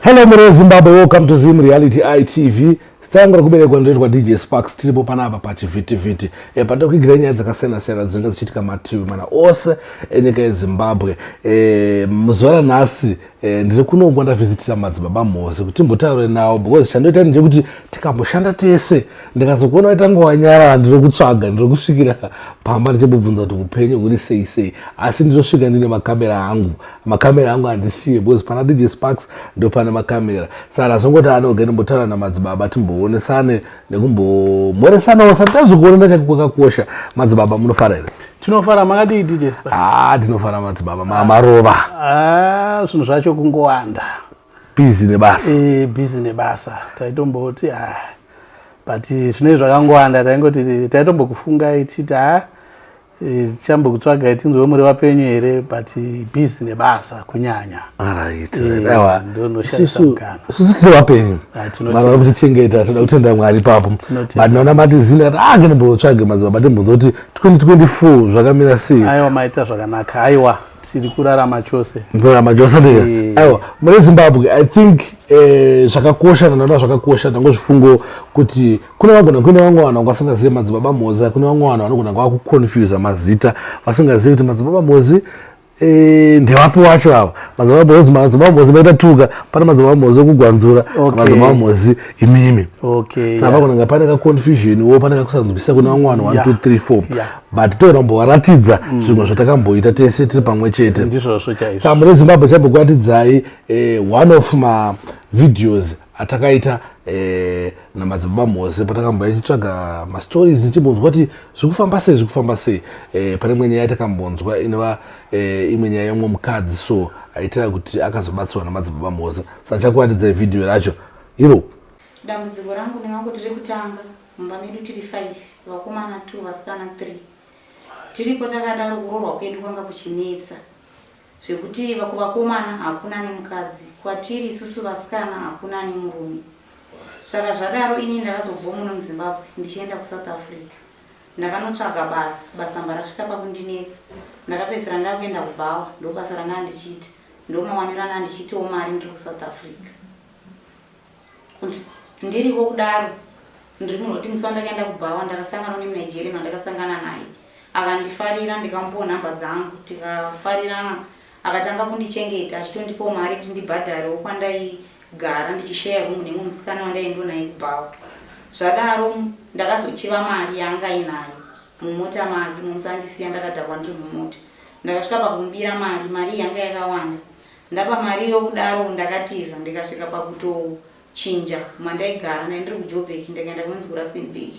Hello mure Zimbabwe, welcome to Zim Reality ITV. Zita rangu rekuberekwa ndinoitwa DJ Sparks, tiripo panapa pachivhitivhiti e, patinokuigira nyaya dzakasiyana siyana dzinenge dzichiitika mativi mana ose enyika yeZimbabwe. E, muzuva ranhasi e, ndiri kuno kwandavhizitira madzibaba Mhozi kuti timbotaure nawo because chandoita ndechekuti tikamboshanda tese ndikazokuona waita nguva nyarara ndiri kutsvaga ndiri kusvikira pamba ndichimbobvunza kuti upenyu huri sei sei, asi ndinosvika ndine makamera angu. Makamera angu handisiye because pana DJ Sparks ndo pane makamera, saka ndazongoti anoge ndimbotaura namadzibaba timboonesane nekumbomhoresanawo sometimes kuonana chake kwakakosha. Madzibaba, munofara here? Tinofara, makadii DJ Sparks? Ah, tinofara madzibaba, marova. Ah, zvinhu zvacho kungowanda. Busy nebasa. E, busy nebasa. Taitomboti ah, but zvinenge zvakangowanda, taingoti taitombokufungai tichiti ha, tichambokutsvagai tinzwe muri vapenyu here, but busy nebasa kunyanya. Alright. Aiwa, ndonoshandisa mukana. Isusu tiri vapenyu. Ah, tinotenda. Mwari vari kutichengeta, toda kutenda Mwari ipapo. Tinotenda. But naona mati zina kati ah, ngendimbotsvage madzibaba timbonzwa kuti 2024 zvakamira sei. Aiwa, maita zvakanaka. Aiwa, tiri kurarama chose. Kurarama chose ndika. Eh. Aiwa, mune Zimbabwe, I think zvakakosha, ndanoona zvakakosha, ndangozvifungo kuti kune vagona, kune vamwe vanhu vanga vasingazivi madzibaba Mhozi, kune vamwe vanhu vanogona vakuconfusa mazita, vasingazivi kuti madzibaba Mhozi ndevapi wacho ava madzibaba Mhozi. Madzibaba Mhozi maita tuka, pane madzibaba Mhozi ekugwanzura, madzibaba Mhozi imimi. Saka vagona nga pane kaconfusion wo, pane kakusanzwisisa kune vamwe vanhu 1 2 3 4, but toda kumbovaratidza zvimwe zvatakamboita tese tiri pamwe chete. Ndizvozvo chaizvo. Saka mune Zimbabwe chambokuratidzai one of mavideos atakaita namadzibaba Mhozi patakambouya tichitsvaga mastories, tichimbonzwa kuti zviri kufamba sei, zviri kufamba sei. Pane imwe nyaya yatakambonzwa inova imwe nyaya yemumwe mukadzi, so aitira kuti akazobatsirwa namadzibaba Mhozi. Saka chakuratidzai vhidhiyo racho iro. Dambudziko rangu ndingangoti rekutanga, mumba medu tiri 5, vakomana 2, vasikana 3. Tiripo takadaro, kuroorwa kwedu kwanga kuchinetsa zvekuti kuvakomana hakuna nemukadzi, kwatiri isusu vasikana hakuna nemurume. Saka zvadaro, ini ndakazobvawo muno muZimbabwe ndichienda kuSouth Africa. Ndakanotsvaga basa, basa mba rasvika pakundinetsa. Ndakapedzisira ndakuenda kubhawa, ndo basa randanga ndichiita, ndo mawaniro andanga ndichiitawo mari ndiri kuSouth Africa. Kuti ndiriko kudaro, ndiri munhu wekuti musi wandakaenda kubhawa ndakasangana nemuNigerian wandakasangana naye, akandifarira, ndikamupawo nhamba dzangu, tikafarirana. Akatanga kundichengeta achitondipawo mari kuti ndibhadharewo kwandaigara ndichisheya room nemumwe musikana wandaiendawo naye kubhawa. Zvadaro, ndakazochiva mari yaanga ainayo mumota make. Mumusandisiya ndakadhakwa ndiri mumota, ndakasvika pakumubira mari. Mari iyi yanga yakawanda. Ndapa mari iyo kudaro, ndakatiza, ndikasvika pakutochinja mandaigara ndai ndiri kuJoburg, ndikaenda kunonzi kuRustenburg,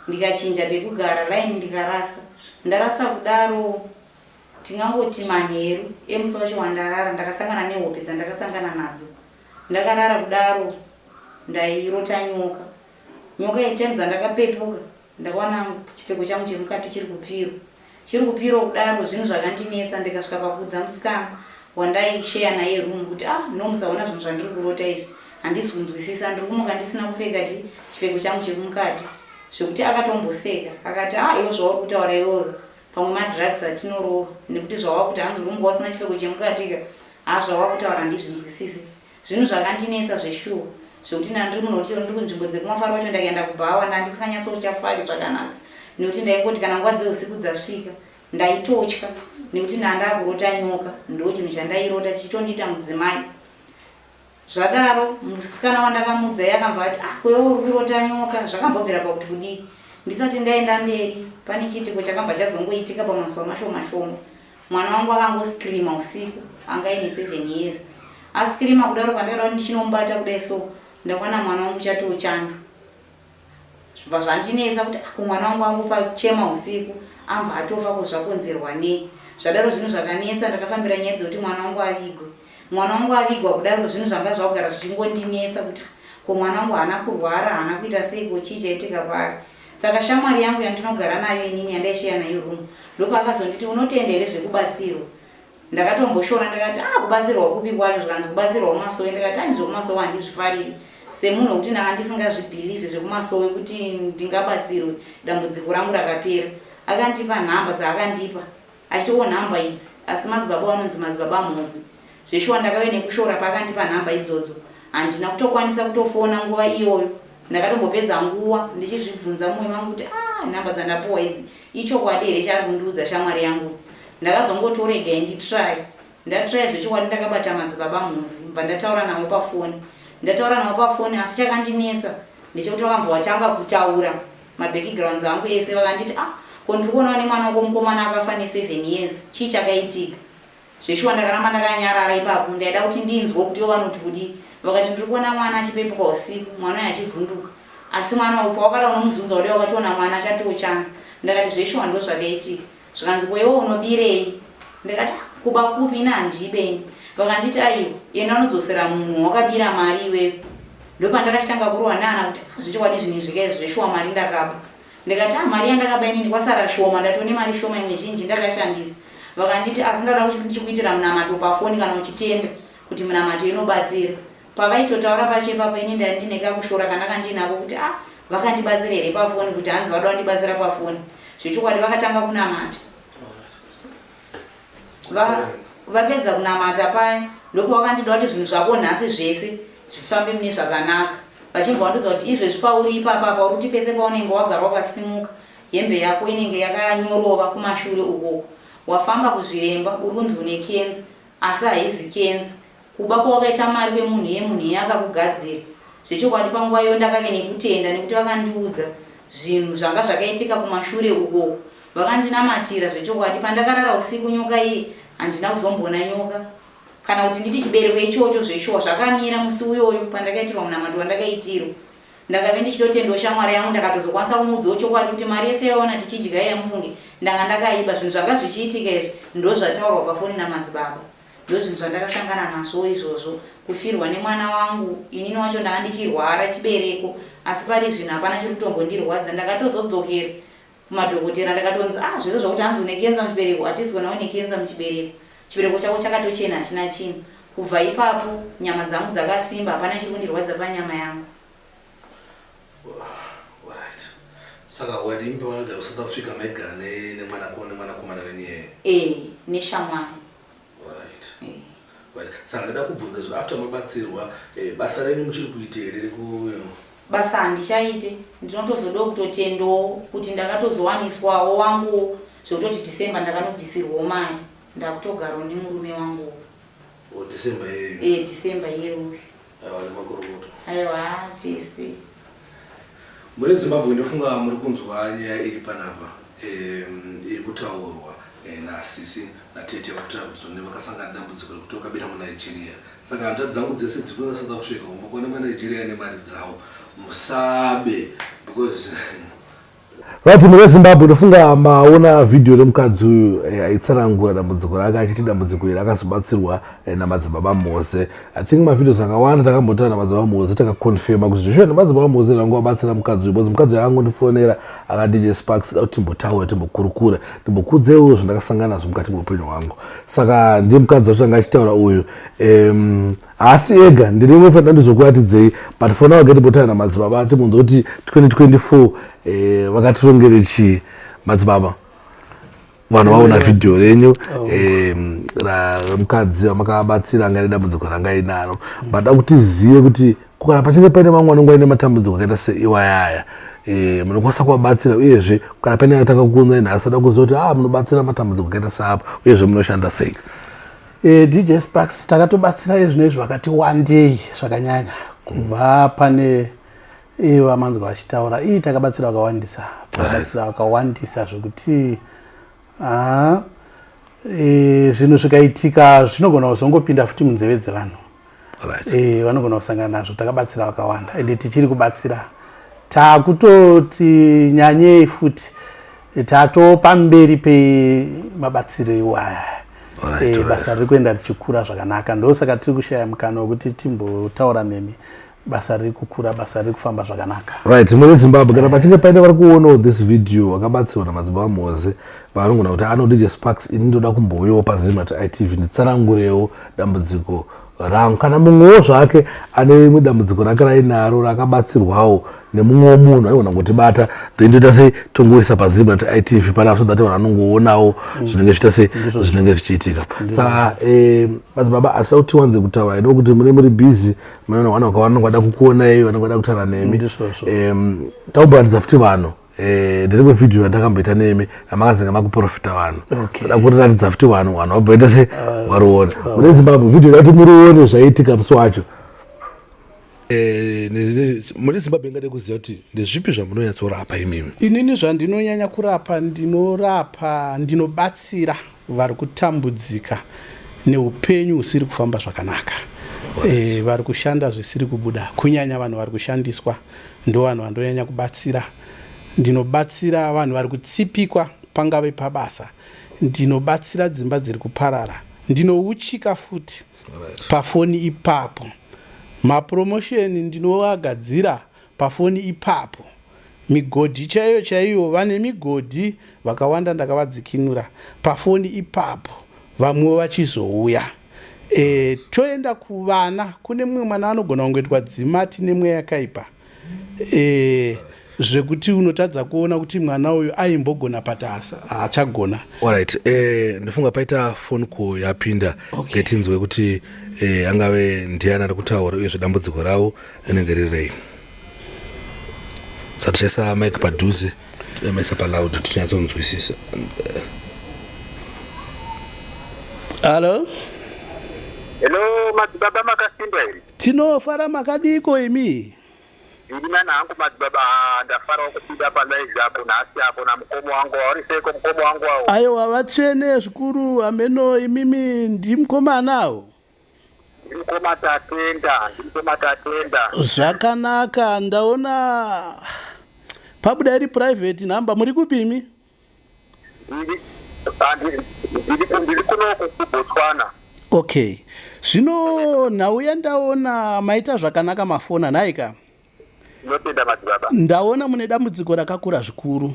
ndikachinja pekugara, line ndikarasa. Ndarasa kudaro, tingangoti manheru emusi wacho wandarara, ndakasangana nehope dzandakasangana nadzo. Ndakarara kudaro, ndairota nyoka. Nyoka iyi, time dzandakapepuka, ndakawana chipfeko changu chemukati chiri kupiro, chiri kupiro kudaro. Zvinhu zvakandinetsa, ndikasvika pakuudza musikana wandaisheya naye room kuti, "Ah no, musaona zvinhu zvandiri kurota izvi, handisi kunzwisisa, ndiri kumuka ndisina kupfeka chipfeko changu chekumukati," zvekuti akatomboseka akati, "Ah, iwo zvauri kutaura iwoka, pamwe madrugs atinorova, nekuti zvawakuti hanzi uri kumuka usina chipfeko chemukatika, ha, zvawakutaura handizvinzwisisi." Zvinhu zvakandinetsa zveshuwa, zvekuti ndandiri munhu wekuti chero ndiri kunzvimbo dzekumafaro wacho, ndakaenda kubhawa, ndandisinganyatsochafari zvakanaka, nekuti ndaingoti kana nguva dzeusiku dzasvika ndaitotya, nekuti ndandakurota nyoka. Ndo chinhu chandairota chichitondiita mudzimai. Zvadaro, musikana wandakamudza iye akambva ati, "Ah, kwewe uri kurota nyoka zvakambobvira pakuti kudii?" Ndisati ndaenda mberi, pane chiitiko chakambva chazongoitika pamazuva mashoma shoma. Mwana wangu akangoscreama usiku, anga aine 7 years. Ascreama kudaro, pandakada kuti ndichinomubata kudai so, ndakwana mwana wangu chatoo chando. Zvibva zvandinetsa kuti, ah, mwana wangu angopachema usiku ambva atofa, ko zvakonzerwa nei? Zvadaro, zvinhu zvakanetsa. Ndakafambira nyaya dzekuti mwana wangu avigwe. Mwana wangu avigwa kudaro, zvinhu zvanga zvakugara zvichingondinetsa kuti, ko mwana wangu haana kurwara, haana kuita sei, ko chii chaitika paari? Saka shamwari yangu yandinogara nayo inini, yandaisheya nayo room, ndopaakazonditi, "Unotenda here zvekubatsirwa?" Ndakatomboshora, ndakati, "A, kubatsirwa kupi kwacho?" Zvikanzi, "Kubatsirwa kumasowe." Ndakati, "Ani, zvekumasowe handizvifariri," semunhu wekuti ndanga ndisingazvibhilivhi zvekumasowe kuti ndingabatsirwe dambudziko rangu rakapera. Akandipa nhamba dzaakandipa, achitiwo nhamba idzi asi madzibaba vanonzi madzibaba Mhozi. Zveshuwa ndakave nekushora paakandipa nhamba idzodzo. Handina kutokwanisa kutofona nguva iyoyo. Ndakatombopedza nguva ndichizvibvunza mumwoyo mangu kuti ah nhamba dzandapuwa idzi ichokwadi here chaari kundiudza shamwari yangu. Ndakazongoti regai nditry. Ndatry zvechokwadi ndakabata madzibaba Mhozi bva ndataura navo pafoni. Ndataura navo pafoni asi chakandinetsa ndechekuti vakambva vatanga kutaura mabackgrounds angu ese vakanditi ah ko ndiri kuonawo nemwana wako mukomana akafa ne7 years chii chakaitika. Zveshuwa ndakaramba ndakanyarara ipapo ndaida kuti ndinzwe kuti ivo vanoti kudii. Vakati ndiri kuona mwana achipepuka usiku mwana uyu achivhunduka asi mwana uyu pawakada unomuzunza kudai wakatoona mwana achatochana. Ndakati zveshuwa ndozvakaitika. Zvikanzi ko iwe unobirei? Ndakati ah, kuba kupi ini handibe ini. Vakanditi aiwa enda unodzosera munhu wakabira mari iwewe. Ndopandakachitanga kurohwa nehana kuti ah, zvechokwadi zvinhu izvi kaizvi zveshuwa mari ndakaba. Ndikati ah mari yandakaba inini kwasara shoma ndatone mari shoma imwe zhinji ndakashandisa. Vakanditi asi ndada kuti ndichikuitira munamato pafoni kana uchitenda kuti munamato inobatsira. Pavaitotaura pacho ipapo ini ndanga ndine kakushora kandanga ndinako kuti ah vakandibatsira here pafoni kuti hanzi vada kundibatsira pafoni. Zvechokwadi vakatanga kunamata. Vapedza kunamata paya ndopavakandida kuti zvinhu zvako nhasi zvese zvifambe mune zvakanaka. Vachibva vandiudza kuti izvezvi pauri ipapa apa uri kuti pese paunenge wagara wakasimuka hembe yako inenge yakanyorova kumashure ukoko. Wafamba kuzviremba uri kunzi une kenza asi haizi kenza. Kuba kwawakaita mari kwemunhu iye munhu iye akakugadzira. Zvechokwadi panguva iyoyo ndakave nekutenda nekuti vakandiudza zvinhu zvanga zvakaitika kumashure ukoko. Vakandinamatira zvechokwadi pandakarara usiku nyoka iye handina kuzomboona nyoka kana kuti nditi chibereko ichocho zveshuwa zvakamira musi uyoyo pandakaitirwa munamato wandakaitirwa. Ndakave ndichitotendawo shamwari yangu ndakatozokwanisa kumuudzawo chokwadi kuti mari yese yawaona tichidya iya mufunge ndanga ndakaiba zvinhu zvanga zvichiitika izvi ndozvataurwa pafoni namadzibaba. Ndozvinhu zvandakasangana nazvo izvozvo kufirwa nemwana wangu inini wacho ndanga ndichirwara chibereko asi pari zvino hapana chiri kutombondirwadza ndakatozodzokera kumadhokotera ndakatonzi ah zvese zvakuti hanzi une kenza muchibereko hatisi kuona une kenza muchibereko chibereko chako chakatochena hachina chinhu kubva ipapo nyama dzangu dzakasimba hapana chiri kundirwadza panyama yangu. Alright. Saka wadini pavanogara kuSouth Africa maigara nemwanakomana wenyu iyeye? Eh, neshamwari. Alright. Eh. Right. Saka ndada kubvunza zvo after mabatsirwa eh, basa renyu muchiri kuita here reku Basa handichaite, ndinotozodawo kutotendawo kuti ndakatozowaniswawo wanguwo zvekutoti December ndakanobvisirwawo mari ndakutogarawo nemurume wanguwo. Oh, December iyeyu? Eh, December iyeyu. Aiwa nemakorokoto. Aiwa tese. Mune Zimbabwe ndofunga muri kunzwa nyaya iri panapa iri kutaurwa nasisi natete vakutaura kuti zvone vakasangana dambudziko rekuti vakabira muNigeria. Saka hanzvadzi dzangu dzese dziri kuna South Africa kumbokuona maNigeria nemari dzawo musabe because Right, mune Zimbabwe ndofunga maona vhidhiyo remukadzi uyu aitsanangura dambudziko rake achiti dambudziko iri akazobatsirwa namadzibaba Mose. I think mavideos akawanda takambotaura namadzibaba Mose takaconfirma kuti zveshuwa namadzibaba Mose rangu vabatsira mukadzi uyu because mukadzi akangondifonera akati DJ Sparks da kuti timbotaura timbokurukura ndimbokudzeiwo zvandakasangana nazvo mukati meupenyu hwangu. Saka ndiye mukadzi wacho anga achitaura uyu. Haasi ega ndiri imwe fana ndizokuratidzei but for now get botana namadzibaba timunzwa kuti 2024 vakatirongere chii madzibaba vanhu vaona vhidhiyo renyu oh. remukadzi vamakabatsira anga nedambudziko ranga inaro but da kuti zive kuti kana pachinge paine vamwe vanenge vaine matambudziko akaita seiwayaya munokwanisa kuvabatsira uyezve kana paine atanga kuunzai nhasi ada kuziva kuti ah munobatsira matambudziko akaita seapo uyezve munoshanda sei. DJ Sparks takatobatsira izvino izvi vakati wandei zvakanyanya kubva pane vamanzwa vachitaura ii takabatsira vakawandisa takabatsira vakawandisa zvekuti zvinhu zvikaitika zvinogona kuzongopinda futi munzeve dzevanhu vanogona kusangana nazvo. Takabatsira vakawanda ende tichiri kubatsira, takutoti nyanyei futi tato pamberi pemabatsiro iwaya. Basa riri kuenda richikura zvakanaka, ndosaka tiri kushaya mukana wekuti timbotaura nemi. Basa riri kukura, basa riri kufamba zvakanaka. Right, mune Zimbabwe kana pachinge paine vari kuonawo this video vakabatsirwa namadzibaba Mose vanogona kuti ano DJ Sparks ini ndoda kumbouyawo paZimati ITV nditsanangurewo dambudziko Rangu kana mumwewo zvake ane rimwe dambudziko rake rainaro rakabatsirwawo nemumwewo munhu anogona kutibata, then toita sei, tongoisa paZim Reality ITV panapa so that vanhu vanongoonawo zvinenge zviita sei, zvinenge zvichiitika. Saka madzibaba, hatisa kuti tiwanze kutaura ino kuti mune muri busy, mune vanhu vakawanda vanenge vada kukuonai, vanenge vada kutaura nemi. Ndizvozvo. Taumboratidza futi vanhu nderimwe vhidhiyo yandakamboita nemi ramakazenga makuprofita vanhu. Toda kuriratidza futi vanhu, vanhu vabvaita se variona mune Zimbabwe vhidhiyo kuti murione zvaiitika musi wacho. Mune Zimbabwe ingade kuziva kuti ndezvipi zvamunonyatsorapa imimi? Inini zvandinonyanya kurapa, ndinorapa, ndinobatsira vari kutambudzika neupenyu husiri kufamba zvakanaka, vari kushanda zvisiri kubuda, kunyanya vanhu vari kushandiswa, ndo vanhu vandonyanya kubatsira. Ndinobatsira vanhu vari kutsipikwa pangave pabasa, ndinobatsira dzimba dziri kuparara, ndinouchika futi pafoni ipapo, mapromotion ndinoagadzira pafoni ipapo, migodhi chaiyo chaiyo, vane migodhi vakawanda ndakavadzikinura pafoni ipapo, vamwewo vachizouya. Toenda kuvana, kune mumwe mwana anogona kungoitwa dzimati nemweya yakaipa, zvekuti unotadza kuona kuti mwana uyu aimbogona patasa haachagona. Alright, ndifunga paita phone call yapinda. Ngatinzwe kuti angave ndiani ari kutaura, uyezve dambudziko ravo rinenge riri rei. Saka tichaisa mic padhuze, tomaisa paloud tichinyatsonzwisisa. Hallo. Hello madzibaba, makasimba here? Tinofara, makadiko imi? Ndiri nani hangu madzibaba. Ah, ndafarawo kupinda palive apo nhasi apo namukoma wangu. Wauri seiko mukoma wangu awo? Aiwa, vatsvene zvikuru, hameno imimi, ndimukomanawo? Ndimukoma Tatenda, ndimukoma Tatenda. Zvakanaka, ndaona pabuda iri private number, muri kupi imi? Ndiri kunoku kuBotswana. Okay, zvino nhau yandaona, maita zvakanaka mafona nhaika. Ndinotenda madzibaba. Ndaona mune dambudziko rakakura zvikuru.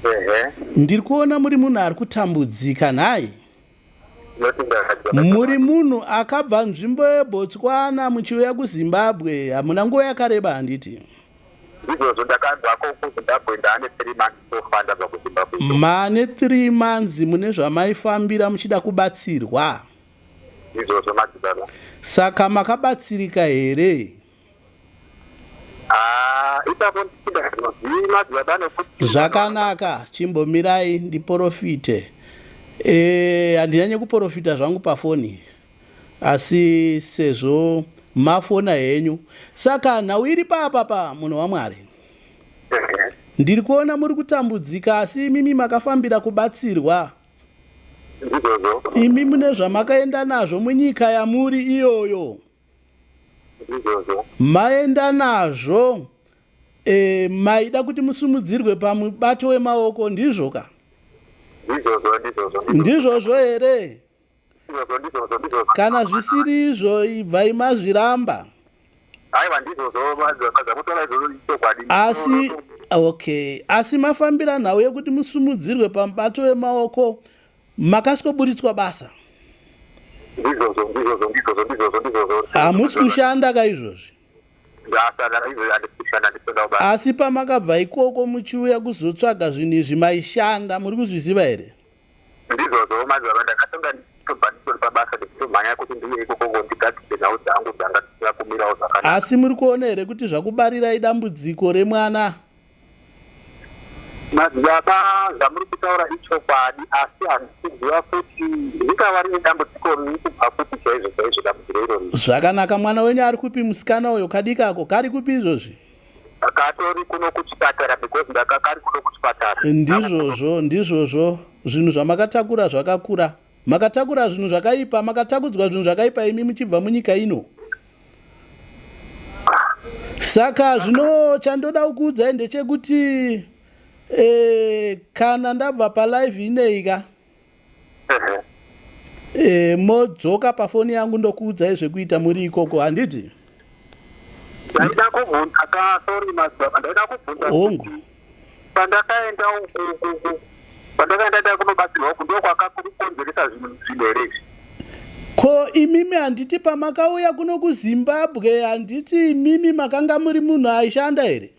Ehe. Ndiri kuona muri munhu ari kutambudzika nhai. Ndinotenda madzibaba. Muri munhu akabva nzvimbo yeBotswana muchiuya kuZimbabwe, hamuna nguva yakareba, handiti? Ndizvozvo, ndakabvako kuZimbabwe, ndaane 3 months so far ndabva kuZimbabwe. Mane 3 months, mune zvamaifambira muchida kubatsirwa. Ndizvozvo madzibaba. Saka makabatsirika here? Ah, ipapo ndichida zvinozivi madzibaba nekuti Zvakanaka, chimbomirai ndiprofite. Handinyanyi kuprofita zvangu pafoni, asi sezvo mafona henyu, saka nhau iri papapa, munhu waMwari, ndiri kuona muri kutambudzika, asi imimi makafambira kubatsirwa. Ndizvozvo. Imi mune zvamakaenda nazvo munyika yamuri iyoyo. Ndizvozvo. Maenda nazvo, maida kuti musumudzirwe pamubato wemaoko, ndizvo ka? Ndizvozvo, ndizvozvo. Ndizvozvo here? Ndizvozvo, ndizvozvo, ndizvozvo. Kana zvisiri izvo, ibvai mazviramba. Aiwa, ndizvozvo zvamutaura izvozvo, ichokwadi. Asi okay, asi mafambira nhau yekuti musumudzirwe pamubato wemaoko, makasikoburitswa basa. Ndizvozvo, ndizvozvo, ndizvozvo, ndizvozvo, ndizvozvo. Hamusi kushanda kaizvozvi? Ndasana izvozvo, handisi kushanda, ndisina kubasa. Asi pamakabva ikoko muchiuya kuzotsvaga zvinhu izvi maishanda, muri kuzviziva here? Ndizvozvo madzibaba, ndakatonga nditobva nditori pabasa, ndichitomhanya kuti ndiye ikoko ndigadzise nhau dzangu dzanga dzisina kumirawo zvakanaka. Asi muri kuona here kuti zvakubarirai dambudziko remwana? Madzibaba, zvamuri kutaura ichokwadi, asi handisi kuziva kuti ringava rine dambudziko riri kubva kupi chaizvo chaizvo dambudziko irori. Zvakanaka, mwana wenyu ari kupi? Musikana uyo kadikako kari kupi izvozvi? Katori kuno kuchipatara, because ndakakari kuno kuchipatara. Ndizvozvo, ndizvozvo, zvinhu zvamakatakura zvakakura, makatakura zvinhu zvakaipa, makatakudzwa zvinhu zvakaipa imi muchibva munyika ino. Saka zvino chandoda kukuudzai ndechekuti kana ndabva palive ineika, modzoka pafoni yangu, ndokuudzai zvekuita muri ikoko, handiti? Ndaida kubvunza ka, sorry madzibaba, ndaida kubvunza. Hongu. Pandakaenda uku, pandakaenda nda kunobatsirwa uku, ndo kwakakonzeresa zvinhu here izvi? Ko imimi handiti pamakauya kuno kuZimbabwe handiti imimi makanga muri munhu aishanda here?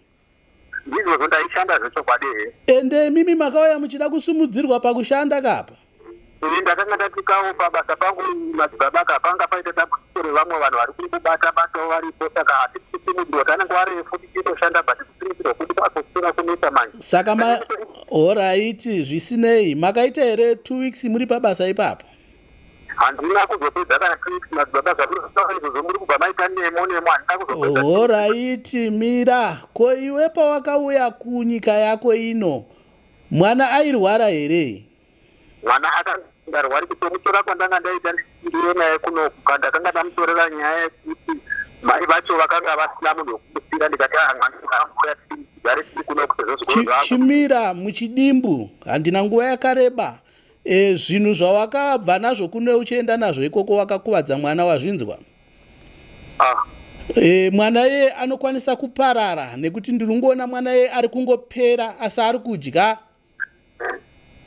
Ndizvozvo ndaishanda zvechokwadi here. Ende imimi makauya muchida kusumudzirwa pakushanda kapa? Ini ndakanga ndatikawo pabasa pangu madzibaba ka panga paita dambudziko revamwe vanhu vari kungobata batawo varipo saka hatisi kusimudzirwa tane nguva refu tichitoshanda but kusimudzirwa kwedu kwakosira kunetsa manje. Saka ma horaiti zvisinei makaita here two weeks muri pabasa ipapo? Handina kuzopedza kana two weeks madzibaba zvamuri kutaura izvozvo muri kubva maita nemo nemo handina kuzopedza. Horaiti mira ko iwe pawakauya kunyika yako ino mwana airwara here? Mwana akangarwari kutomutora kwandanga ndaita ndiro naye kunoku ka ndakanga ndamutorera nyaya yekuti mai vacho vakanga vasina munhu wekumusiira ndikati ah mwana anguya tigare tiri kunoku sezvo zvikoro zvangu. Chimira muchidimbu handina nguva yakareba e, zvinhu zvawakabva nazvo kuno uchienda nazvo ikoko wakakuvadza mwana wazvinzwa? Ah. E, mwana iye anokwanisa kuparara nekuti ndiri kungoona mwana iye ari kungopera asi ari kudya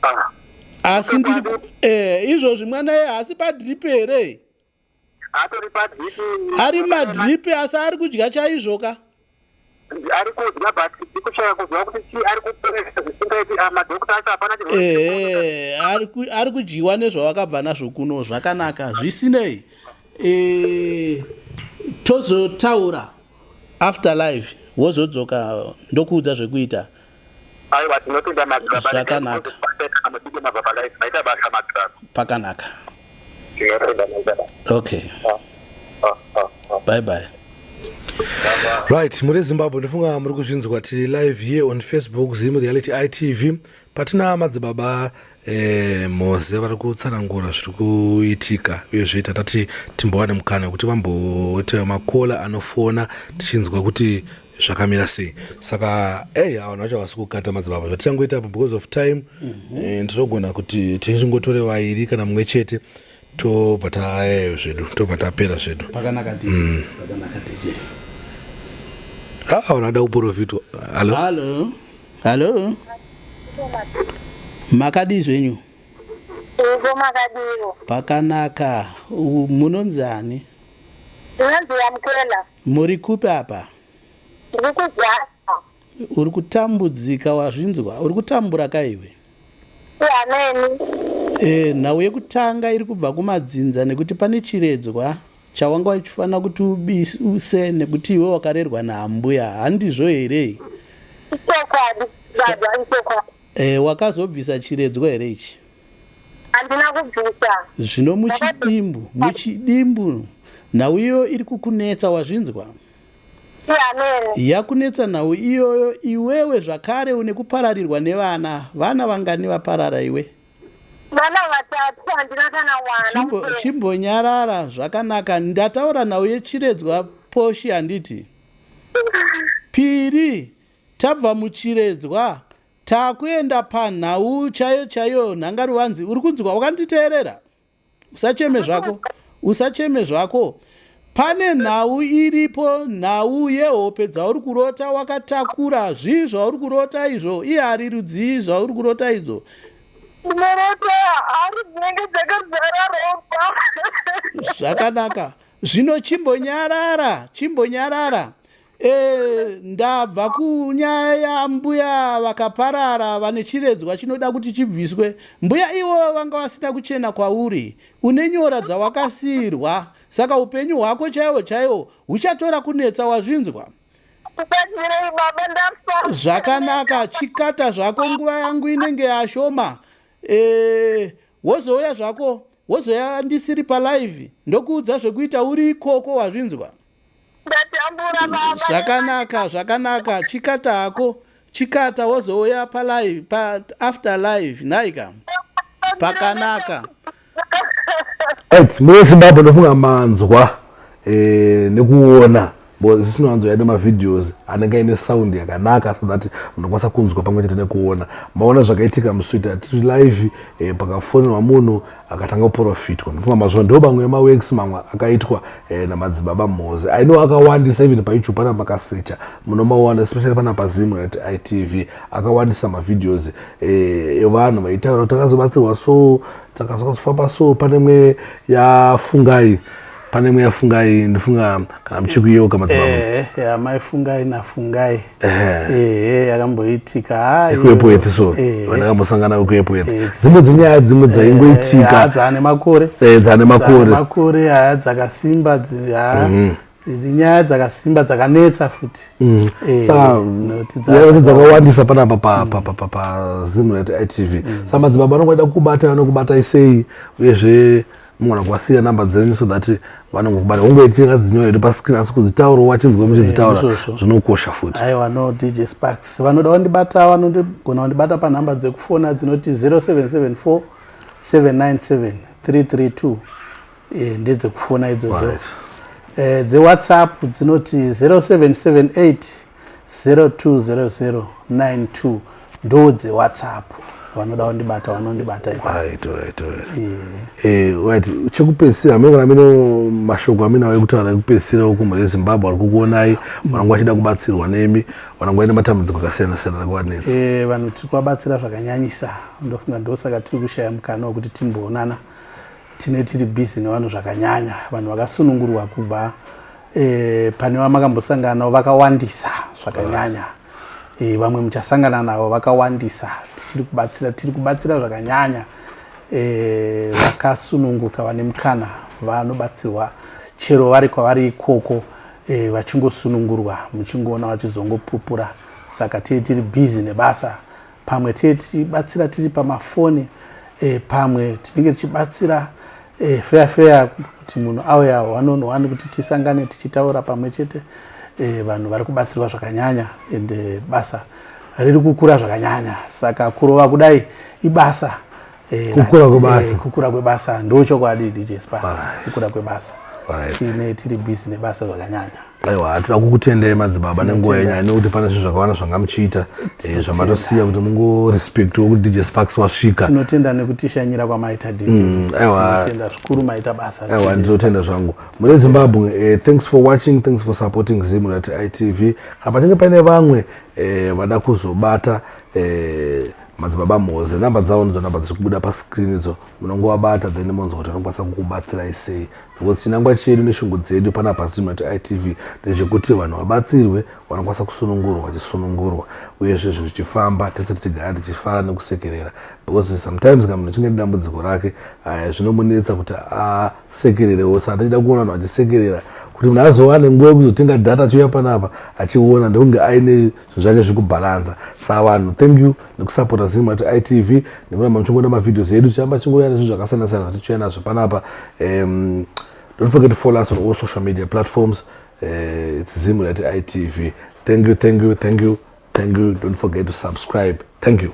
Ah. Asi ndiri eh, izvozvi mwana iye haasi padrip here? Atori padrip. Ari madrip asi ari kudya chaizvo ka? Ari kudya but ndikushaya kuziva kuti chii ari kuperesa zvisingaiti ah, madhokota acho hapana chirwere. Eh, ari kudyiwa nezvawakabva nazvo kuno zvakanaka zvisinei. Eh, tozotaura after life wozodzoka ndokuudza zvekuita. Aiwa tinotenda madzibaba. Zvakanaka. Mudike mababa life maita basa madzibaba. Pakanaka. Tinotenda maita basa. Okay. Ah, ah, ah, ah. Bye bye. Right, muri Zimbabwe ndofunga muri kuzvinzwa tiri live here on Facebook Zim Reality ITV patina madzibaba eh, Moze vari kutsanangura zviri kuitika uyezve tatati timbowane mukana wekuti vamboita makola anofona tichinzwa kuti zvakamira sei saka ey vanhu vacho havasi kukata madzibaba zvatichangoita apo because of time mm -hmm. eh, tinogona kuti tichingotore vairi kana mumwe chete tobva tayayo zvedu tobva tapera zvedu pakanaka mm. pakanaka DJ ah vanhu vada kuprofitwa hallo hallo hallo makadii zvenyu Iko makadiwo. Pakanaka. Munonzi ani? Ndinonzi Yamukela. Muri kupi apa? Ndiri kuZaka. Uri kutambudzika wazvinzwa? Uri kutambura ka iwe? Ameni. E, nhau yekutanga iri kubva kumadzinza nekuti pane chiredzwa chawanga uchifanira kuti ubise nekuti iwe wakarerwa naambuya handizvo here? Ichokwadi baba, ichokwadi. E, wakazobvisa chiredzwa here ichi? Handina kubvisa. Zvino muchidimbu, muchidimbu nhau iyo iri kukunetsa wazvinzwa? Amen. Yakunetsa nhau iyoyo iwewe zvakare une kupararirwa nevana. Vana vangani vaparara iwe? Vana vatatu handina kana mwana. Chimbo, chimbonyarara zvakanaka. Ndataura nhau yechiredzwa poshi handiti? Piri tabva muchiredzwa Takuenda panhau chaiyo chaiyo nhangaruvanzi uri kunzwa wakanditeerera usacheme zvako usacheme zvako pane nhau iripo nhau yehope dzauri kurota wakatakura zvii zvauri kurota izvo ihari rudzii zvauri kurota izvo Ndinorota hari dzinenge dzakazara ropa. Zvakanaka zvino chimbonyarara chimbonyarara E, ndabva kunyaya yambuya vakaparara vane chiredzwa chinoda kuti chibviswe. Mbuya ivo vanga vasina kuchena kwauri, une nyora dzawakasiirwa, saka upenyu hwako chaiwo chaiwo huchatora kunetsa wazvinzwa? Tibatsirei baba ndafa. Zvakanaka, chikata zvako nguva yangu inenge yashoma. E, wozouya zvako, wozouya ndisiri palive ndokuudza zvekuita uri ikoko wazvinzwa? Ndatambura baba. Zvakanaka, zvakanaka. Chikata hako. Chikata wozouya pa live, pa after live. Nhaika. Pakanaka. Right, mune Zimbabwe ndofunga manzwa eh, nekuona Because isu tinowanzoya nemavideos anenge aine sound yakanaka so that munokwanisa kunzwa pamwe chete nekuona. Maona zvakaitika musuita tiri live pakafonerwa munhu akatanga kuprofitwa. Ndofunga mazuva ndo mamwe emaworks mamwe akaitwa namadzibaba Mhoze. I know akawandisa even paYouTube pana makasecha munomawana, especially pana paZim right ITV akawandisa mavideos evanhu vaitaura kuti takazobatsirwa so, takazofamba so. Pane imwe yaFungai, pane imwe yaFungai, ndifunga kana muchikuyeuka, madzibaba. Yamaifungai naFungai, ehe, yakamboitika. KuEpworth so vandakambosangana kuEpworth. Dzimwe dzenyaya dzimwe dzaingoitika. Dzaane makore. Dzane makore. Makore aya, dzakasimba nyaya dzakasimba, dzakanetsa futi. Saka dzakawandisa panapa paZimret ITV. Saka madzibaba anongoida kubata, vanokubatai sei? Uyezve mugona kuvasiya namba dzenyu so that vanongokubata. Ungoitinga dzinyora hedu pascreen, asi kudzitaurawo vachinzwa muchidzitaura zvinokosha futi. Aiwa, no, DJ Sparks, vanoda kundibata vanogona kundibata panhamba dzekufona dzinoti 0774 797 332. Ndedzekufona idzodzo. DzeWhatsApp dzinoti 0778 020092, ndo dzeWhatsApp. Vanoda kundibata vanondibata ipapo. Right, chekupedzisira, hamene kana mine mashoko aminawo ekutaura ekupedzisira kumhuri yeZimbabwe vari kukuonai, vanenge vachida kubatsirwa nemi, vanenge vaine matambudziko akasiyana siyana ari kuvanetsa. Vanhu tiri kuvabatsira zvakanyanyisa. Ndofunga ndosaka tiri kushaya mukana wekuti timboonana. Tine tiri busy nevanhu zvakanyanya. Vanhu vakasunungurwa kubva pane vamakambosangana navo vakawandisa zvakanyanya. Vamwe muchasangana navo vakawandisa. Tichiri kubatsira, tiri kubatsira zvakanyanya. Vakasununguka vane mukana vanobatsirwa chero vari kwavari ikoko, vachingosunungurwa, muchingoona vachizongopupura. Saka tee tiri busy nebasa. Pamwe tee tichibatsira tiri pamafoni, pamwe tinenge tichibatsira feya feya kuti munhu auya one on one kuti tisangane tichitaura pamwe chete. Vanhu vari kubatsirwa zvakanyanya ende basa riri kukura zvakanyanya. Saka kurova kudai ibasa. Kukura kwebasa. Kukura kwebasa ndo chokwadi, DJ Sparks, kukura kwebasa. Tine tiri busy nebasa zvakanyanya. Aiwa, toda kukutendai, madzibaba, nenguva yenyu nekuti pane zvinhu zvakawanda zvanga muchiita, zvamatosiya kuti mungorespectwo kuti DJ Sparks wasvika. Tinotenda nekutishanyira kwamaita, DJ. Aiwa. Tinotenda zvikuru, maita basa. Aiwa, ndinotenda zvangu. Mune Zimbabwe, thanks for watching, thanks for supporting Zimrat ITV. Kana pachinge paine vamwe vada kuzobata madzibaba Mhoze, namba dzavo ndidzo namba dziri kubuda pascreen idzo. Munongovabata then monzwa kuti vanokwanisa kukubatsirai sei, because chinangwa chedu neshungu dzedu panapa Zimrat ITV ndezvekuti vanhu vabatsirwe, vanokwanisa kusunungurwa vachisunungurwa, uyezve zvinhu zvichifamba, tese tichigara tichifara nekusekerera, because sometimes kana munhu achinge nedambudziko rake, zvinomunetsa kuti asekererewo. Saka tichida kuona vanhu vachisekerera. Kuti munhu azowane nguva yekuzotenga data achiuya panapa achiona, ndekunge aine zvinhu zvake zvikubhalanza. Saka vanhu, thank you nekusapota Zimrat ITV nekuramba muchingoona mavideos edu. Tichamba chingouya nezvinhu zvakasiyana siyana zvatichiuya nazvo panapa. Don't forget to follow us on all social media platforms. It's Zimrat ITV. Thank you, thank you, thank you, thank you. Don't forget to subscribe. Thank you.